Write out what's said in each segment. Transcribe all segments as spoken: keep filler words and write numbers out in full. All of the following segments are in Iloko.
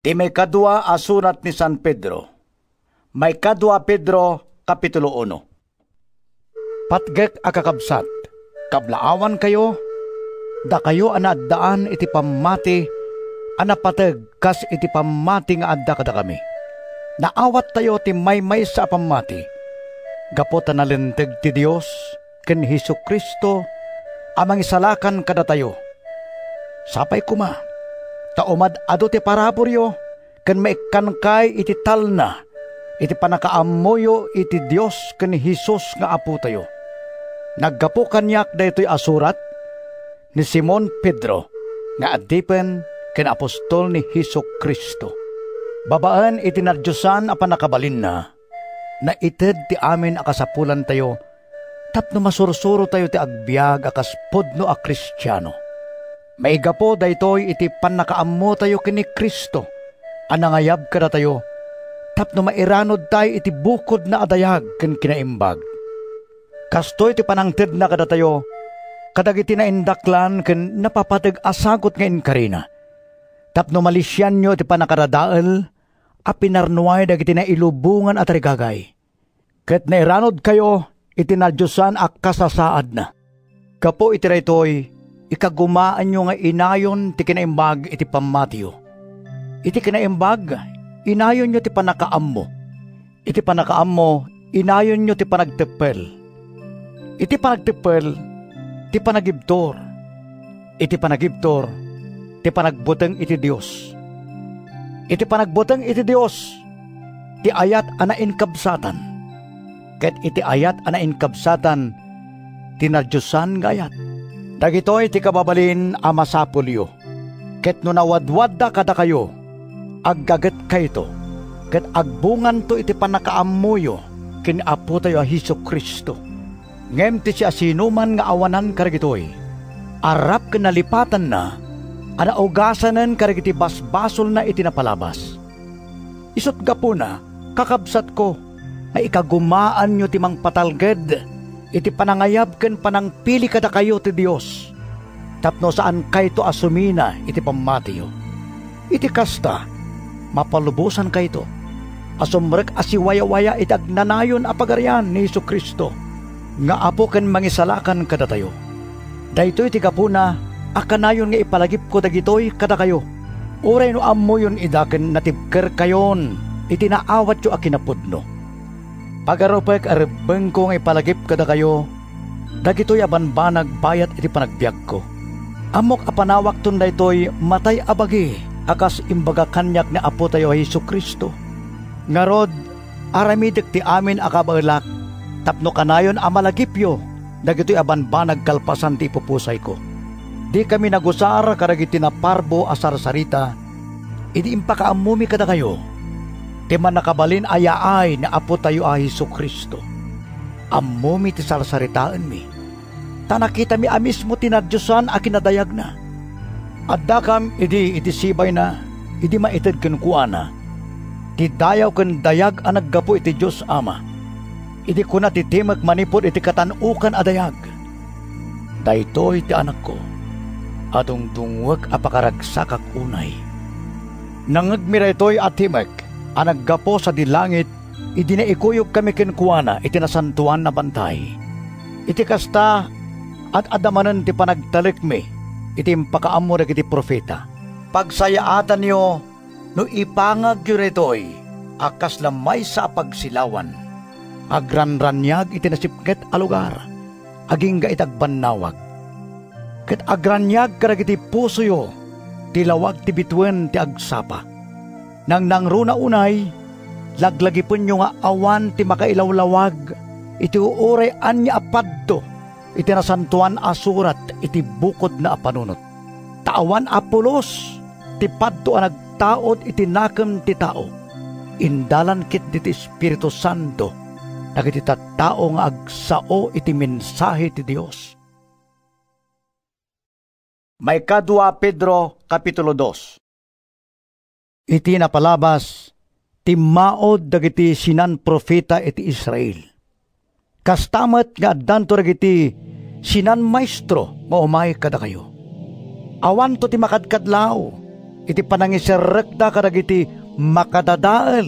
Ti maikadua a surat ni San Pedro. Maikadua Pedro, Kapitulo uno. Patgek a kakabsat, kablaawankayo, dakayo a naaddaan iti pammati a napateg kas iti pammati nga adda kadakami. Naawattayo ti maymaysa a pammati gapu ta nalinteg ti Dios ken Jesu-Cristo a Mangisalakan kadatayo. Sapay koma ta umad-adu ti paraburyo ken maikkankay iti talna iti pannakaammoyo iti Dios ken Jesus nga Apotayo. Naggapu kaniak daytoy a surat ni Simon Pedro nga adipen ken apostol ni Jesu-Cristo. Babaen iti nadiosan a pannakabalinna, naited ti amin a kasapulantayo tapno masursurotayo ti agbiag a kas pudno a Kristiano. Maigapu daytoy iti pannakaammotayo ken ni Cristo a nangayab kadatayo tapno mairanudtayo iti bukodna a dayag ken kinaimbag. Kastoy ti panangtedna kadatayo kadagiti naindaklan ken napapateg a sagut nga inkarina, tapno malisianyo ti pannakaradael a pinarnuay dagiti nailubongan a tarigagay, ket nairanudkayo iti nadiosan a kasasaadna. Gapu iti daytoy, ikagumaanyo nga inayon ti kinaimbag iti pammatiyo. Iti kinaimbag, inayonyo ti pannakaammo. Iti pannakaammo, inayonyo ti panagteppel. Iti panagteppel, ti panagibtur. Iti panagibtur, ti panagbuteng iti Dios. Iti panagbuteng iti Dios, ti ayat a nainkabsatan. Ket iti ayat a nainkabsatan, ti nadiosan nga ayat. Dagitoy ti kababalin a masapulyo. Ket no nawadwadda kadakayo, aggagetkayto, ket agbunganto iti pannakaammoyo ken Apotayo a Jesu-Cristo. Ngem ti siasinoman nga awanan kadagitoy, arrap ken nalipatanna a naugasanen kadagiti basbasolna iti napalabas. Isut' gapuna, kakabsatko, nga ikagumaanyo ti mangpatalged iti panangayab ken panangpili kadakayo ti Dios, tapno saankayto a sumina iti pammatiyo. Iti kasta, mapalubosankayto a sumrek a siwayawaya iti agnanayon a Pagarian ni Jesu-Cristo nga Apo ken Mangisalakan kadatayo. Daytoy ti gapuna a kanayon nga ipalagipko dagitoy kadakayo, uray no ammoyon ida ken natibkerkayon iti naawatyo a kinapudno. Pagarupek a rebbengko nga ipalagip kadakayo dagitoy a banbanag bayat iti panagbiagko. Ammok a panawakton daytoy matay a bagi a kas imbaga kaniak ni Apotayo a Jesu-Cristo. Ngarud, aramidek ti amin a kabaelak tapno kanayon a malagipyo dagitoy a banbanag kalpasan ti ipupusayko. Dikami nagusar kadagiti naparbo a sarsarita idi impakaammomi kadakayo ti mannakabalin a yaay ni Apotayo a Jesu-Cristo. Ammomi ti sarsaritaenmi, ta nakitami a mismo ti nadiosan a kinadayagna. Addakam idi iti sibayna, idi maited kenkuana, ti dayaw ken dayag a naggapu iti Dios Ama. Idi kuna ti timek manipud iti katan-okan a dayag, "Daytoy ti Anakko a dungdungngoek a pakaragsakak unay." Nangngegmi daytoy a timek a naggapu sadi langit idi naikuyogkami kenkuana iti Nasantoan a Bantay. Iti kasta, ad-adda manen ti panagtalekmi iti impakaammo dagiti profeta. Pagsayaatanyo no ipangagyo daytoy a kasla maysa a pagsilawan. Agranraniag iti nasipnget a lugar, agingga iti agbannawag, ket agraniag kadagiti pusoyo ti lawag ti bituen ti agsapa. Nangnangruna unay, laglagipenyo nga awan ti makailawlawag iti uray ania a padto iti Nasantoan a Surat iti bukodna a panunot. Ta awan a pulos ti padto a nagtaud iti nakem ti tao. Indalan ketdi ti Espiritu Santo dagiti tattao nga agsao iti mensahe ti Dios. Maikadua Pedro, Kapitulo dos. Iti napalabas, timmaud dagiti sinan-profeta iti Israel. Kasta met nga addanto dagiti sinan-maestro nga umay kadakayo. Awanto ti makadkadlaw, iti panangiserrekda kadagiti makadadael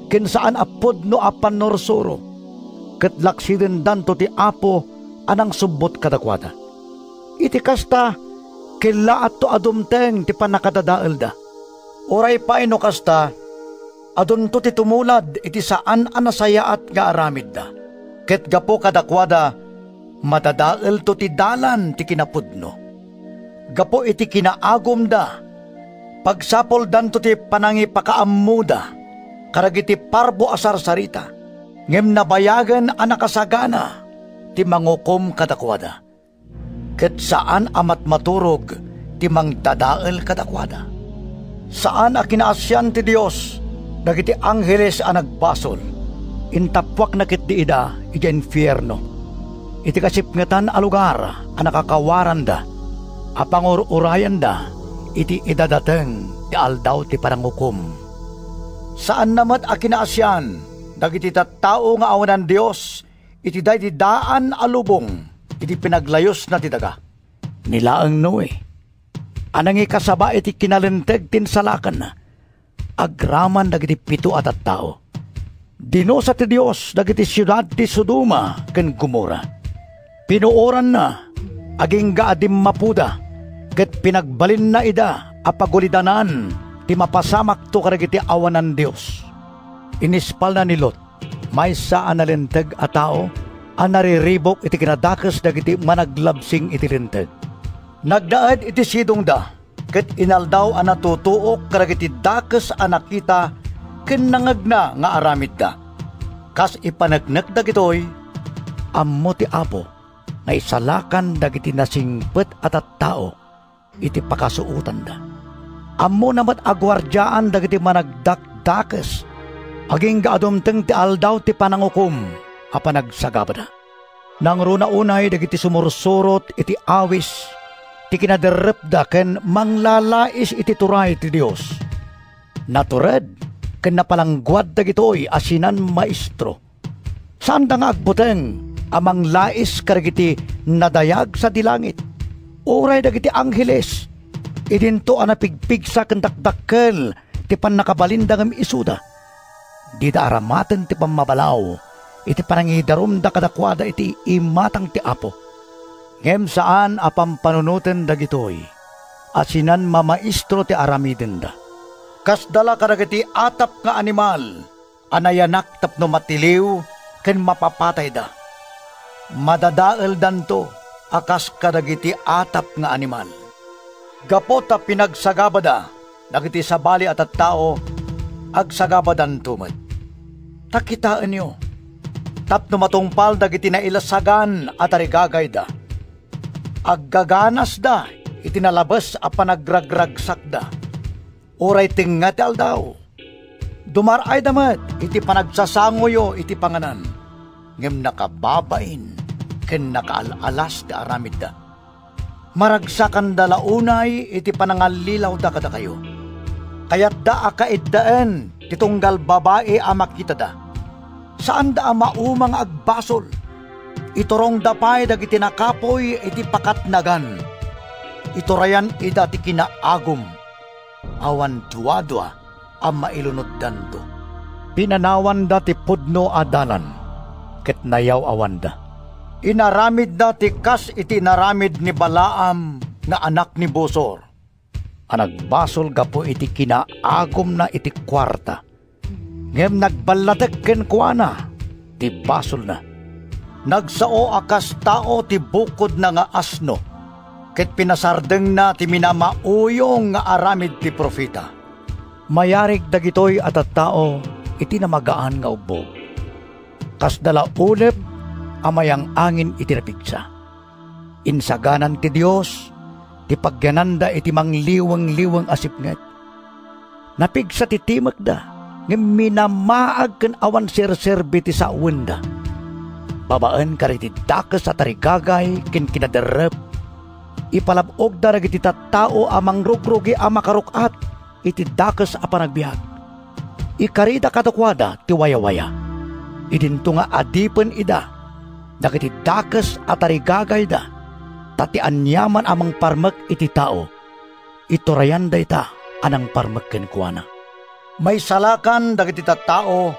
ken saan a pudno a pannursuro, ket laksidendanto ti Apo a nangsubbot kadakuada. Iti kasta, kellaatto a dumteng ti pannakadadaelda. Uray pay no kasta, adunto ti tumulad iti saan a nasayaat nga aramidda, ket gapu kadakuada, madadaelto ti dalan ti kinapudno. Gapu iti kinaagumda, pagsapuldanto ti panangipakaammoda kadagiti parbo a sarsarita, ngem nabayagen a nakasagana ti mangukom kadakuada. Ket saan a matmaturog ti mangdadael kadakuada. Saan a kinaasian ti Dios dagiti angheles a nagbasol. Intappuakna ketdi ida idiay infierno, iti kasipngetan a lugar a nakakawaranda, a pangur-urayanda iti idadateng ti Aldaw ti Panangukom. Saanna met a kinaasian dagiti tattao nga awanan Dios iti daydi daan a lubong iti pinaglayusna ti daga. Ni laeng Noe a nangikasaba iti kinalinteg ti insalakanna agraman dagiti pito a tattao. Dinusa ti Dios dagiti siudad ti Sodoma ken Gomorra. Pinuoranna agingga a dimmapoda ket pinagbalinna ida a pagulidanan ti mapasamakto kadagiti awanan Dios. Inispalna ni Lot, maysa a nalinteg a tao a nariribuk iti kinadakes dagiti managlabsing iti Linteg. Nagnaed iti sidongda ket inaldaw a natutuok kadagiti dakes a nakita ken nangegna nga aramidda. Kas ipaneknek dagitoy, ammo ti Apo nga isalakan dagiti nasingpet a tattao iti pakasuotanda. Ammona met a guardiaan dagiti managdakdakes agingga a dumteng ti Aldaw ti Panangukom a panagsagabada. Nangruna unay dagiti sumursurot iti awis ti kinaderrepda ken manglalais iti turay ti Dios. Natured ken napalangguad dagitoy a sinan-maestro. Saanda nga agbuteng a manglais kadagiti nadayag sadi langit, uray dagiti angheles, idinto a napigpigsa ken dakdakkel ti pannakabalinda ngem isuda. Dida aramaten ti pammabalaw iti panangidarumda kadakuada iti imatang ti Apo. Ngem saan a pampanunoten dagitoy a sinan-mamaestro ti aramidenda. Kasda la kadagiti atap nga animal a nayanak tapno matiliw ken mapapatayda. Madadaeldanto a kas kadagiti atap nga animal. Gapu ta pinagsagabada dagiti sabali a tattao, agsagabadanto met. Ta kitaenyo, tapno matungpal dagiti nailasagan a tarigagayda, aggaganasda iti nalabes a panagragragsakda. Uray tengnga ti aldaw, dumar-ayda met iti panagsasangoyo iti panganan, ngem nakababain ken nakaal-alas ti aramidda. Maragsakanda la unay iti panangallilawda kadakayo. Kayatda a kaiddaen ti tunggal babai a makitada. Saanda a mauma nga agbasol. Iturongda pay dagiti nakapuy iti pakatnagan. Iturayan ida ti kinaagum. Awan duadua a mailunoddanto. Pinanawanda ti pudno a dalan, ket nayaw-awanda. Inaramidda ti kas iti inaramid ni Balaam nga anak ni Bosor, a nagbasol gapu iti kinaagumna iti kuarta. Ngem nagballatek kenkuana ti basolna. Nagsao a kas tao ti bukodna nga asno, ket pinasardengna ti minamauyong nga aramid ti profeta. Mayarig dagitoy a tattao iti namagaan nga ubbog. Kasda la ulep a mayang-angin iti napigsa. Insaganan ti Dios ti pagyananda iti mangliweng-liweng a sipnget. Napigsa ti timekda, ngem minamaag ken awan serserbi ti sawenda. Babaen kadagiti dakes a tarigagay ken kinaderrep, ipalab-ogda dagiti tattao a mangrugrugi a makaruk-at iti dakes a panagbiag. Ikarida kadakuada ti wayawaya. Idinto nga adipen ida dagiti dakes a tarigagayda, ta ti aniaman a mangparmek iti tao, iturayan dayta a nangparmek kenkuana. Maisalakan dagiti tattao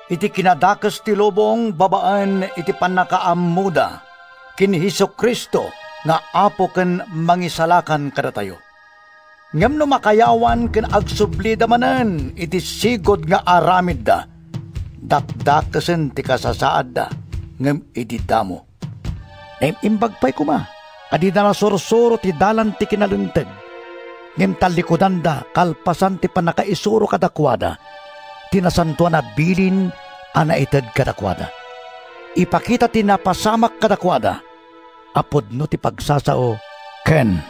iti kinadakes ti lubong babaen iti pannakaammoda ken ni Jesu-Cristo nga Apo ken Mangisalakan kadatayo. Ngem no makayawan ken agsublida manen iti sigud nga aramidda, dakdakesen ti kasasaadda ngem idi damo. Naim-imbag pay koma a dida nasursuro ti dalan ti kinalinteg, ngem tallikudanda kalpasan ti pannakaisuro kadakuada ti nasantoan a bilin a naited kadakuada. Ipakita ti napasamak kadakuada a pudno ti pagsasao ken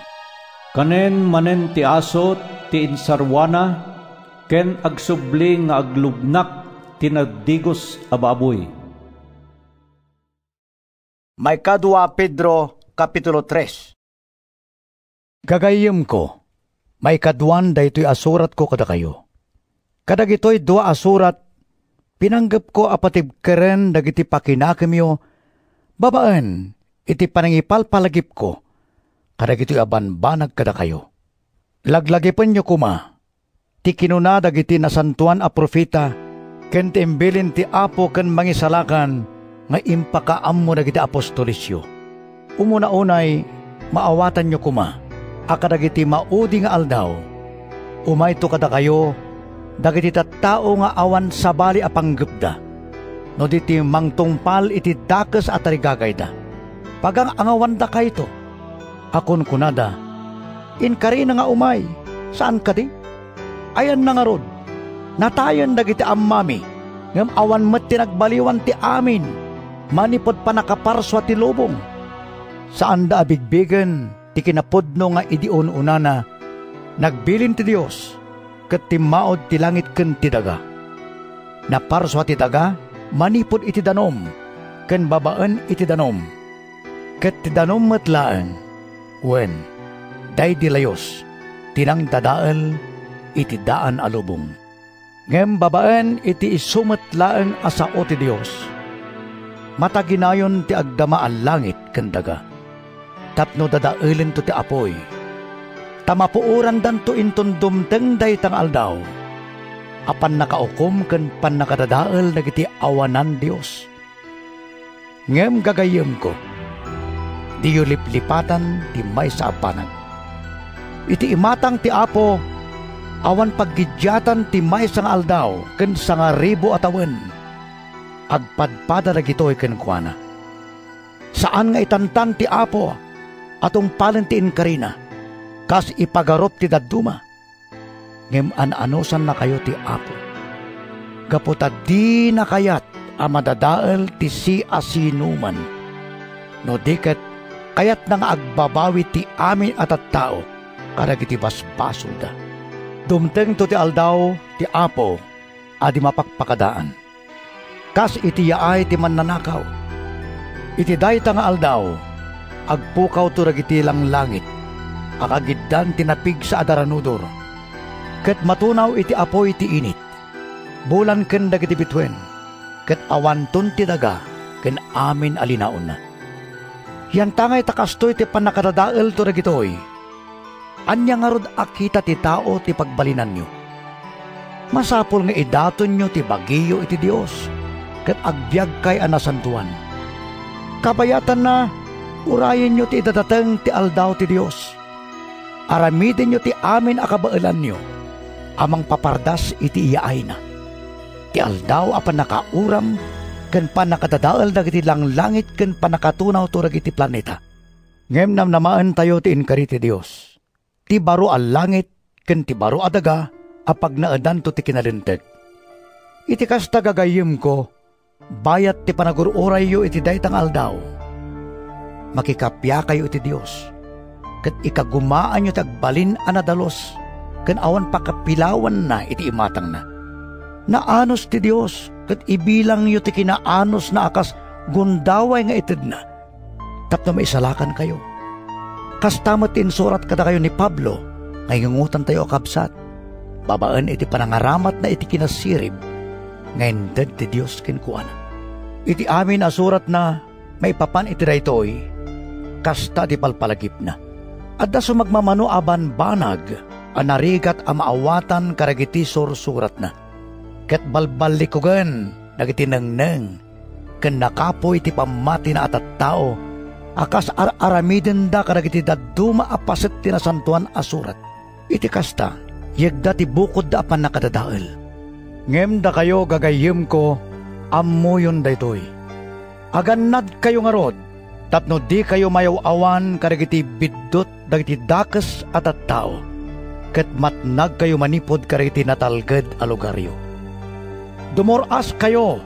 kanen manen ti asut ti insaruana ken agsubli nga aglubnak ti nagdigos a baboy. Maikadua a Pedro, Kapitulo tres. Gagayyemko, maikaduan daytoy a suratko kadakayo. Kadagitoy dua a surat, pinanggepko a patibkeren dagiti pakinakemyo babaen iti panangipalpalagipko kadagitoy a banbanag kadakayo. Laglagipenyo koma ti kinuna dagiti nasantoan a profeta ken ti imbilin ti Apo ken Mangisalakan nga impakaammo dagiti apostolesyo. Umuna unay, maawatanyo koma a kadagiti maudi nga aldaw, umayto kadakayo dagiti tattao nga awan sabali a panggepda, no di ti mangtungpal iti dakes a tarigagayda. Pagang-angawandakayto a kunkunada, "Inkarina nga umay, saan kadi? Ayanna ngarud, natayen dagiti ammami, ngem awan met ti nagbaliwan ti amin manipud pannakaparsua ti lubong." Saanda a bigbigen ti kinapudno nga idi un-unana, nagbilin ti Dios ket timmaud ti langit ken ti daga. Naparsua ti daga manipud iti danum ken babaen iti danum, ket ti danum met laeng, wen, daydi layus ti nangdadael iti daan a lubong. Ngem babaen iti isu met laeng a sao ti Dios, mataginayon ti agdama a langit ken daga, tapno dadaelento ti apuy, ta mapuorandanto inton dumteng dayta nga aldaw a pannakaukom ken pannakadadael dagiti awanan Dios. Ngem gagayyemko, diyo liplipatan ti maysa a banag. Iti imatang ti Apo, awan paggiddiatan ti maysa nga aldaw ken sangaribu a tawen, agpadpada dagitoy kenkuana. Saan nga itantan ti Apo a tungpalen ti inkarina, kas ipagarup ti dadduma. Ngem an-anusannakayo ti Apo, gapu ta dina kayat a madadael ti siasinoman, no di ket kayatna nga agbabawi ti amin a tattao kadagiti basbasolda. Dumtengto ti aldaw ti Apo a di mapakpakadaan. Kas iti yaay ti mannanakaw. Iti dayta nga aldaw, agpukawto dagiti langlangit a kagiddan ti napigsa a daranudor, ket matunaw iti apuy ti init, bulan ken dagiti bituen, ket awanton ti daga ken amin a linaonna. Yantangay ta kastoy ti pannakadadaelto dagitoy. Ania ngarud a kita ti tao ti pagbalinanyo? Masapul nga idatonyo ti bagiyo iti Dios ket agbiagkay a nasantoan. Kabayatanna, urayenyo ti idadateng ti aldaw ti Dios. Aramidenyo ti amin a kabaelanyo a mangpapardas iti iyaayna. Ti aldaw a pannakauram ken pannakadadael dagiti langlangit ken pannakatunawto dagiti planeta. Ngem namnamaentayo ti inkari ti Dios, ti baro a langit ken ti baro a daga a pagnaedanto ti kinalinteg. Iti kasta, gagayyemko, bayat ti panagur-urayyo iti dayta nga aldaw, makikapiakayo iti Dios, ket ikagumaanyo ti agbalin a nadalus ken awan pakapilawanna iti imatangna. Naanus ti Dios, ket ibilangyo ti kinaanusna a kas gundaway nga itedna, tapno maisalakankayo. Kasta met ti insurat kadakayo ni Pablo nga ingungotantayo a kabsat, babaen iti panangaramatna iti kinasirib nga inted ti Dios kenkuana. Iti amin a suratna maipapan iti daytoy, kasta ti palpalagipna. Adda sumagmamano a banbanag a narigat a maawatan kadagiti sursuratna. Ket balballikugen dagiti nengneng ken nakapuy ti pammatina a tattao a kas ar-aramidenda kadagiti dadduma a paset ti Nasantoan a Surat. Iti kasta, yegda ti bukodda a pannakadadael. Ngem dakayo, gagayyemko, ammoyon daytoy. Agannadkayo ngarud tapno dikayo mayaw-awan kadagiti biddut dagiti dakes a tattao, ket matnagkayo manipud kadagiti natalged a lugaryo. Dumur-askayo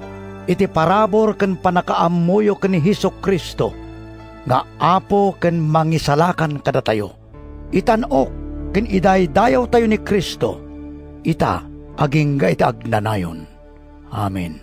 iti parabur ken pannakaammoyo ken ni Jesu-Cristo nga Apo ken Mangisalakan kadatayo. Itan-ok ken idaydayawtayo ni Cristo, ita, agingga iti agnanayon. Amen.